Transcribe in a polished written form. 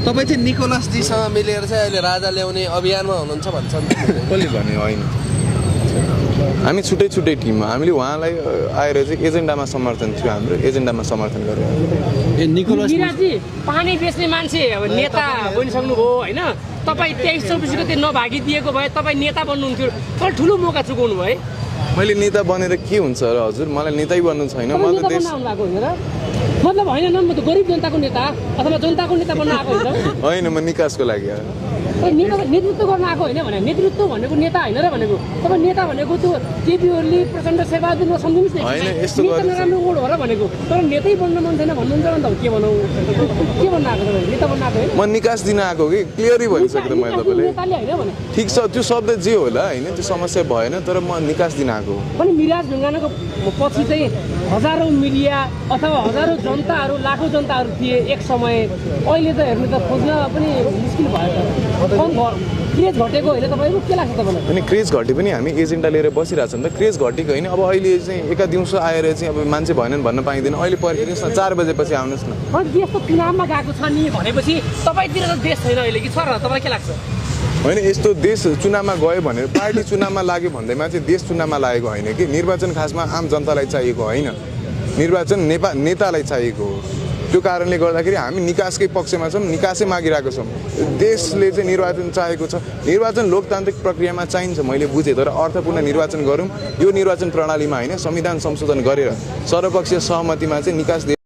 तपाईँ चाहिँ निकोलस जीसँग मिलेर चाहिँ अहिले राजा ल्याउने अभियानमा हुनुहुन्छ भन्छ नि कसले भन्यो होइन हामी छुट्टै छुट्टै टिममा हामीले उहाँलाई आएर चाहिँ एजेन्डामा समर्थन थियो हाम्रो एजेन्डामा समर्थन गर्यो ए निकोलस मिराजी पानी बेच्ने मान्छे अब नेता बनिसक्नुभयो होइन तपाईँ 23-24 गते नभागी दिएको भए तपाईँ नेता बन्नुहुन्थ्यो तर ठुलो मौका चुकाउनु भयो मैले नेता बनेर के हुन्छ र हजुर मलाई नेतै बन्नु छैन म त देश मतलब होइन न म त गरिब जनताको नेता अथवा जनताको नेता बन्न आएको होइन होइन म निकासको लागि नेतृत्व गर्न आएको होइन भने नेतृत्व भनेको नेता होइन र भनेको तपाईँ नेता भनेको त्यो केपी ओली प्रचण्ड शेरबहादुर सम्झिनुहोस् न होइन यस्तो नराम्रो ओड हो र भनेको तर नेतै बन्न मन छैन भन्नुहुन्छ नि त के भनौँ के भन्न आएको तपाईँ नेता बन्न आएको म निकास दिन आएको कि क्लियरै भनिसकेँ मैले तपाईँले ठिक छ त्यो शब्द जे होला होइन त्यो समस्या भएन तर म निकास दिन आएको पनि मिराज ढुङ्गानाको पछि चाहिँ हजारौँ मिडिया अथवा हजारौँ जनताहरू लाखौँ जनताहरू थिए एक समय अहिले त हेर्नु त खोज्न पनि मुस्किल भयो त कम क्रेज घटेको होइन तपाईँको के लाग्छ तपाईँलाई अनि क्रेज घटे पनि हामी एजेन्डा लिएर बसिरहेको छ नि त क्रेज घटेको होइन अब अहिले चाहिँ एका दिउँसो आएर चाहिँ अब मान्छे भएनन् भन्न पाइँदैन अहिले पर्खिनुहोस् न 4 बजेपछि आउनुहोस् न देश त चुनावमा गएको छ नि भनेपछि तपाईँतिर त देश छैन अहिले कि छ र तपाईँलाई के लाग्छ होइन यस्तो देश चुनावमा गयो भनेर पार्टी चुनावमा लाग्यो भन्दैमा चाहिँ देश चुनावमा लागेको होइन कि निर्वाचन खासमा आम जनतालाई चाहिएको होइन निर्वाचन नेतालाई चाहिएको हो त्यो कारणले गर्दाखेरि हामी निकासकै पक्षमा छौँ निकासै मागिरहेको छौँ देशले चाहिँ निर्वाचन चाहेको छ निर्वाचन लोकतान्त्रिक प्रक्रियामा चाहिन्छ मैले बुझेँ तर अर्थपूर्ण निर्वाचन गरौँ यो निर्वाचन प्रणालीमा होइन संविधान संशोधन गरेर सर्वपक्षीय सहमतिमा चाहिँ निकास